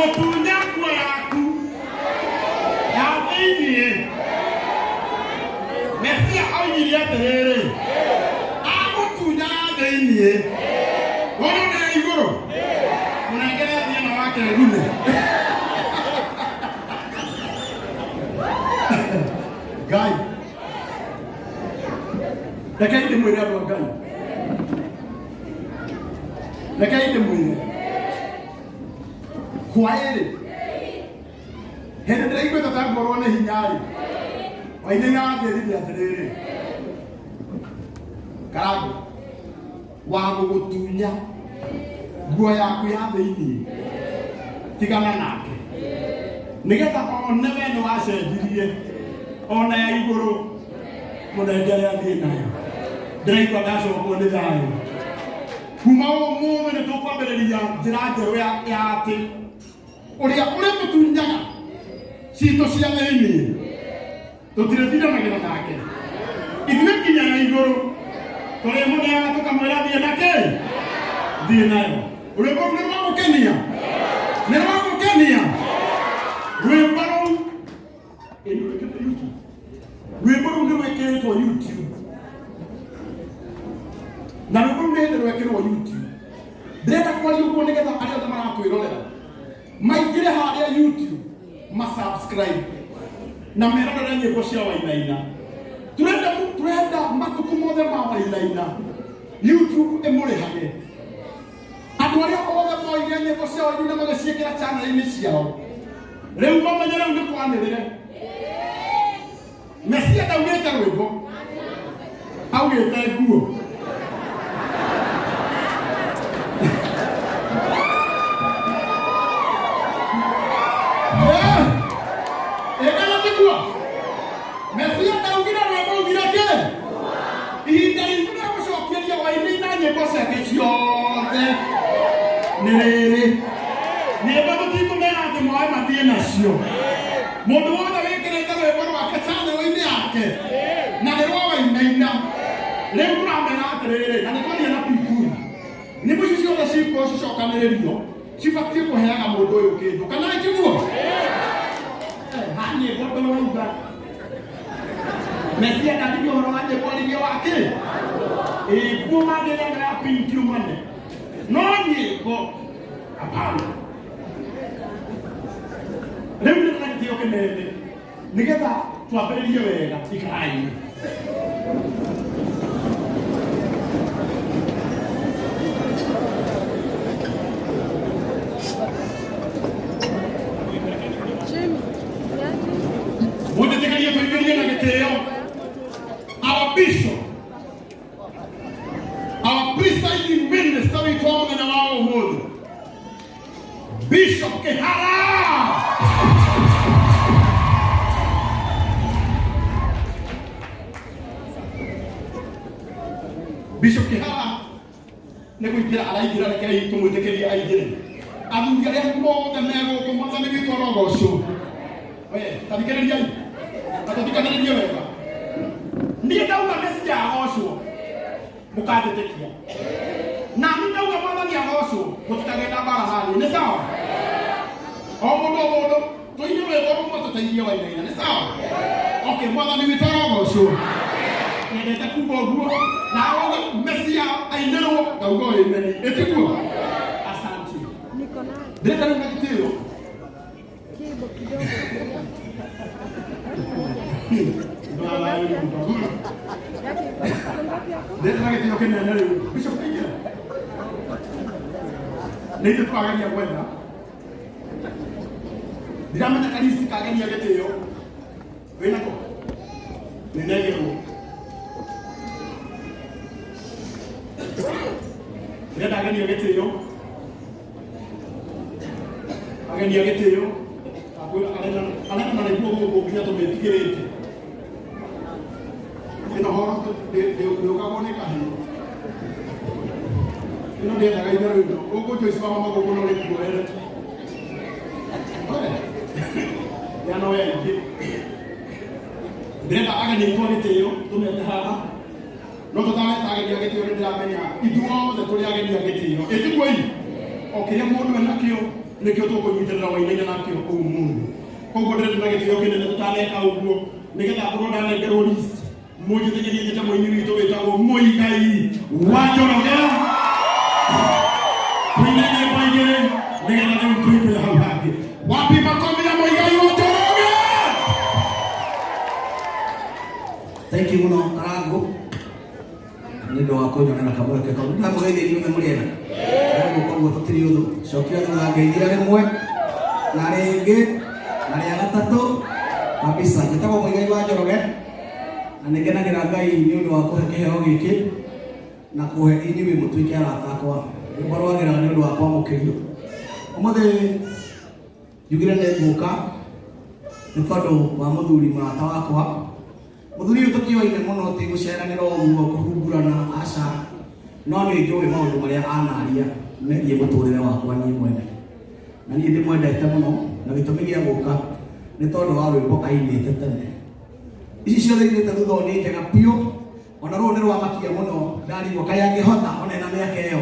gũgũtunya nguo yaku ya thĩiniĩ. Mesia oigire atĩrĩrĩ, agũtunya ya thĩiniĩ, wona nĩ ya igũrũ, mũnengere athiĩ na wake gune. Ngai, rekei ndĩmwĩre andũ a Ngai, rekei ndĩmwĩre hwaĩ-rĩ, hĩndĩ ndĩraiguĩte ta ngorwo nĩ hinya-rĩ, wainaina wanjĩrire atĩrĩrĩ, Karangũ, wa gũgũtunya nguo yaku ya thĩiniĩ, tigana nake, nĩgetha one we nĩ wacenjirie ona ya igũrũ, mũnengere athiĩ nayo. Ndĩraigua ndacokwo nĩ thayũ. Kuma ũmũthĩ nĩ tũkwambĩrĩria njĩra njerũ ya atĩ ũrĩa ũrĩtũtunyaga citũ cia thĩiniĩ tũtirĩtindanagĩra nake, ithuĩ nginya ya igũrũ tũrĩmũneaga tũkamwĩra thiĩ na kĩ, thiĩ nayo. Rwĩmbo rũu nĩ rwa gũkenia, nĩ rwa gũkenia rwĩmbo rũu. Ĩ, nĩ rwĩkĩrĩtwo YouTube. Rwĩmbo rũu nĩ rwĩkĩrĩtwo YouTube, na rwĩmbo rũu nĩ hĩndĩ rwekĩrwo YouTube. Ndĩrenda kwaria ũguo nĩgetha arĩa othe maratwĩrorera maingĩre harĩa YouTube, masubscribe na merorere nyĩmbo cia Wainaina. Turenda turenda matukũ mothe ma Wainaina YouTube ĩmũrĩhage. Andũ arĩa othe moire nyĩmbo cia Wainaina magĩciĩkĩra channel-inĩ ciao, rĩu mamenye rĩu nĩ kwanĩrĩre. Mesia ndaugĩte rwĩmbo, augĩte nguo. Ĩkana tiguo? Mesia ndaugire rwĩmbo, augire kĩ? Ihinda ritũ rĩa gũcokeria Wainaina nyĩmbo ciake ciothe nĩ rĩrĩ. Nyĩmbo tũtikũmera atĩ moe mathiĩ nacio. Mũndũ wothe wĩkĩrĩte rwĩmbo rwake channel-inĩ yake na nĩ rwa Wainaina, rĩu tũramera atĩrĩrĩ, na nĩ twaria na Pikuri, nyĩmbo ici ciothe cikorwo cicokanĩrĩrio cibatiĩ kũheaga mũndũ ũyũ kĩndũ, kana tiguo? Ha nyĩmbo ndũrauga Mesia ndaririe ũhoro wa nyĩmbo, aririe wa kĩ? Ĩĩ, nguo mangĩrĩa ya pinki umane, no nyĩmbo hapana. Rĩu nĩ na gĩtĩo kĩnene nĩgetha twambĩrĩrie wega ikarai. Mũnjĩtĩkĩrie tũingĩrie na gĩtĩo our bishop, our presiding minister witũ wa mũthenya wa ũmũthĩ, Bishop Kihara. Bishop Kihara nĩ kũingĩra araingĩra, rekei tũmwĩtĩkĩrie aingĩre. Athuri arĩa mothe me gũkũ, mwathani witũ arogocwo. We tathikĩrĩriai na tũthikanĩrĩrie wega. Niĩ ndauga Mesia agocwo, mũkanjĩtĩkia, na niĩ ndauga mwathani agocwo, mũtikagĩe na mbara naniĩ. Nĩ sawa? O mũndũ o mũndũ tũine rwĩmbo rũmwe tũteithie Wainaina. Nĩ sawa? Okay, mwathani witũ arogocwo. Nyendete kuga ũguo na wauga Mesia ainĩrwo, ngauga amen. Ĩtiguo? Asante. Niko nayo Ndĩrenda rĩu na gĩtĩo kibo kidogo. Yake iko ngapi yako? Ndĩrenda na gĩtĩo kĩnene rĩu Bishop aingĩra. Nĩ ithuĩ tũrageria gwetha, ndiramenya karisti kageria gĩtĩo wĩnako nĩnengerwo. Ndĩrenda agerio gĩtĩo, ageria gĩtĩo arena na nĩguo gũkũ nginya tũmĩtigĩrĩte ĩno horo ndĩũkagwo nĩ kahĩĩ ĩno ndĩendaga itherũ ĩno gũkũ Joyce wa mama gũkũ no rĩkuoere ya no ya ingĩ. Ndĩrenda ageni aitũ a gĩtĩo tũmete haha, no tũtareta ageni a gĩtĩo nĩ ndĩramenya ithuothe tũrĩ ageni a gĩtĩo. Ĩtiguo i o kĩrĩa mũndũ enakĩo. Nĩkĩo tũkũnyitĩrĩra Wainaina nakĩo ũmũthĩ. Koguo ndĩrĩ na gĩtĩo kĩnene tũtaneka ũguo, nĩgetha ngorwo ndanengerwo list, mũnjĩtĩkĩrie njĩte mũini witũ wĩtagwo Mũigai wa Njoroge tũine nyĩmbo igĩrĩ, nĩgetha rĩu tũingĩre hau hangĩ. Wapi makobi ya Mũigai wa Njoroge? Thank you muno Karangu nĩ ũndũ wa kũnyonera kamweke kau. Ndamũgeithia inyuothe mũrĩ ega. Ndagũka ũguo tũtirĩ ũthũ. Cokia thutha ngeithia rĩmwe na rĩngĩ na rĩa gatatũ kabisa. Njĩtagwo Mũigai wa Njoroge na nĩ ngenagĩra Ngai nĩ ũndũ wa kũhe kĩheo gĩkĩ na kũhe inyuĩ mũtuĩke arata akwa. Rwĩmbo rwagĩraga nĩ ũndũ wa kwamũkĩrio. Ũmũthĩ njugire nĩ ngũka nĩ tondũ wa mũthuri mũrata wakwa. Mũthuri ũyũ tũkĩoine mũno, ti gũceranĩra ũguo kũhungurana, aca, no nĩ njũĩ maũndũ marĩa anaria megiĩ mũtũrĩre wakwa niĩ mwene, na niĩ ndĩmwendete mũno, na gĩtũmi gĩa gũka nĩ tondũ wa rwĩmbo ainĩte tene. Ici ciothe inĩte thutha ũyũ nĩ njega biũ, ona rũrũ nĩ rwamakia mũno, ndarigwo kaĩ angĩhota ona ena mĩaka ĩyo.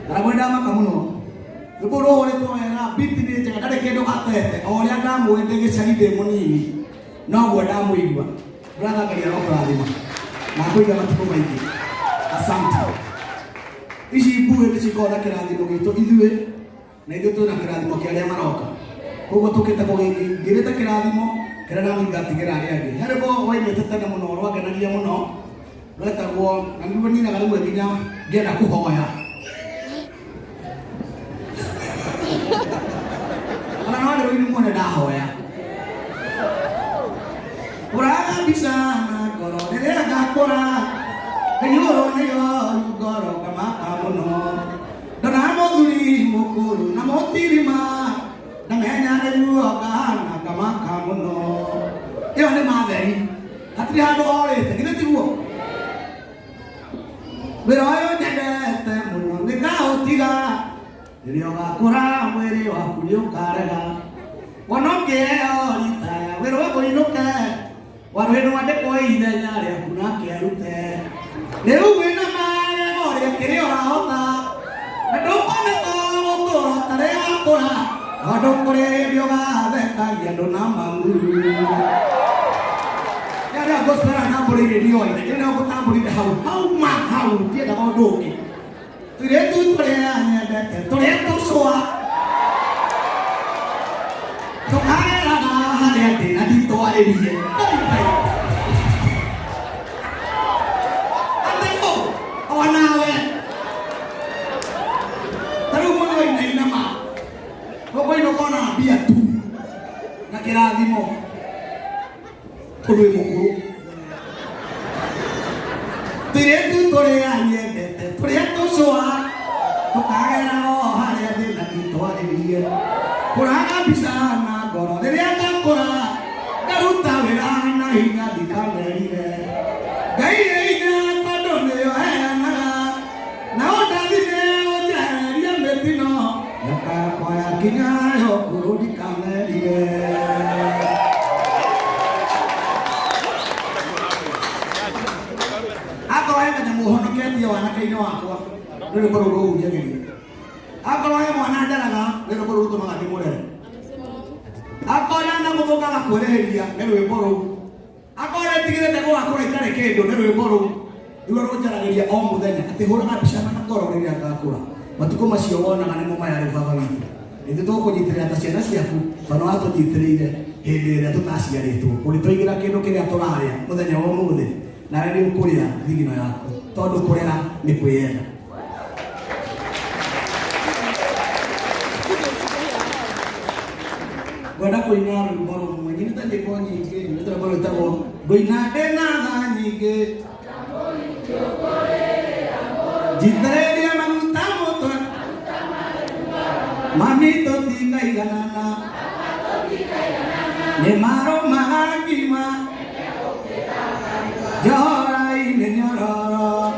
Na ndamaka mũno. Rwĩmbo rũhũrĩtwo wega, beat nĩ njega, ndarĩ kĩndũ atete, o ũrĩa ndamũĩ ndĩ gĩcagi ndĩ mũnini noguo ndamũigua. Brother, Ngai arokũrathima na akũiga matukũ maingĩ. Asante. Ici mbuĩ nĩ cikoragwo na kĩrathimo gitũ ithuĩ, na ithuĩ twĩna kĩrathimo kĩa arĩa maroka. Koguo tũkĩte kũgĩrĩte kĩrathimo kĩrĩa nami ngatigĩra arĩa angĩ. He rwĩmbo wainĩte tene mũno rwangenagia mũno, rwetagwo, na nĩruo ninaga rĩmwe nginya ngĩenda kũhoya. Ona no ndĩrũini muone ndahoya. Ũraga mbica na ngoro rĩrĩa ngakũra, kĩiyũrwo nĩyo ngoro ngamaka mũno. Ndona mũthuri mũkũrũ na mũtirima, ndamenya nĩguo ngahana ngamaka mũno. Ĩyo nĩ matheri, hatirĩ handũ orĩte, githĩ tiguo? Wĩra ũyũ nyendete mũno nĩ ngaũtiga, rĩrĩa ũgakũra mwĩrĩ waku nĩ ũkarega. Wona ũkĩheo ritaya wĩrwo ũinũke, warũĩ rwandĩkwo ithenya rĩaku nake arute. Rĩu wĩna magego ũrĩa kĩrĩa ũrahota, na ndũkoneka gũtũra tarĩ wakũra, tondũ kũrĩ hĩndĩ ũgathekagia andũ na mang'uru. Yarĩa gospel anambũrĩire ndioĩ, ĩno ngũtambũrire hau hau ma hau, ndiendaga ũndũ ũngĩ. Tũirĩtu tũrĩa nyendete, tũrĩa tũcũa, tũkareraga harĩa ndĩ na nditwarĩrie. Atĩ kũ onawe ta rĩu mũndũ wainaina ma ũkũinũka ona mbia tu na kĩrathimo tondũ wĩ mũkũrũ. Tũirĩtu tũrĩa nyendete, tũrĩa tũcũa, tũkageraga o harĩa ndĩ na nditwarĩrie. Kũraga mbica na ngoro rĩrĩa ndakũra, ngaruta wĩra na hinya ndikamerire. Ngai ĩ hinya tondũ nĩyo heanaga, na ũndathime ũnjehererie mĩtino, mĩaka yakwa yakinya ya ũkũrũ ndikamerire. Akorwo he kanyamũ honoketie wanake-inĩ wakwa, nĩ rwĩmbo rũu rũhunjagĩria. Akorwo he mwana nderaga, nĩ rwĩmbo rũu rũtũmaga ndĩmũrere. Akorwo ndanamũthũkaga kwĩrĩhĩria, nĩ rwĩmbo rũu. Akorwo nĩtigĩrĩte gũgakũra itarĩ kĩndũ, nĩ rwĩmbo rũu. Nĩruo rũnjaragĩria o mũthenya atĩ hũraga mbica na ngoro rĩrĩa ngakũra. Matukũ macio wonaga nĩmo maya rĩu baba witũ. Ithuĩ tũgũkũnyitĩrĩra ta ciana ciaku, tondũ watũnyitĩrĩire hĩndĩ ĩrĩa tũtaciarĩtwo, ũgĩtũigĩra kĩndũ kĩrĩa tũrarĩa mũthenya wa ũmũthĩ, nawe nĩ ũkũrĩa thigino yaku, tondũ kũrera nĩ kwĩyenda. Ngwenda kũina rwĩmbo rũmwe, nyinĩte nyĩmbo nyingĩ, nyinĩte rwĩmbo rwĩtagwo ngũina ndĩna tha nyingĩ, njitĩrĩrie maguta mũtwe, mami tũtikaiganana, nĩ marũmaga ngima, njohora-inĩ nyororo,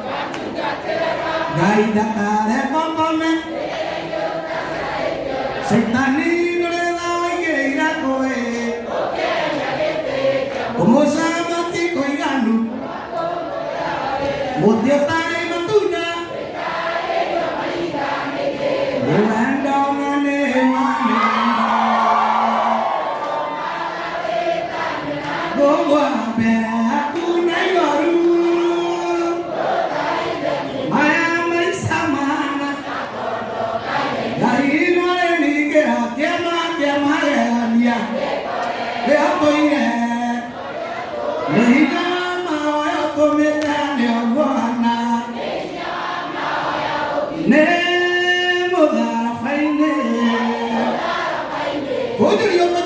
Ngai ndakareka ũkome, Caitani nũrĩra waingĩrĩire ngũĩ, kũmũcama ti kũiganu, mũtĩ ũtarĩ matunda, nĩ wendo na nĩ Kũnjũria.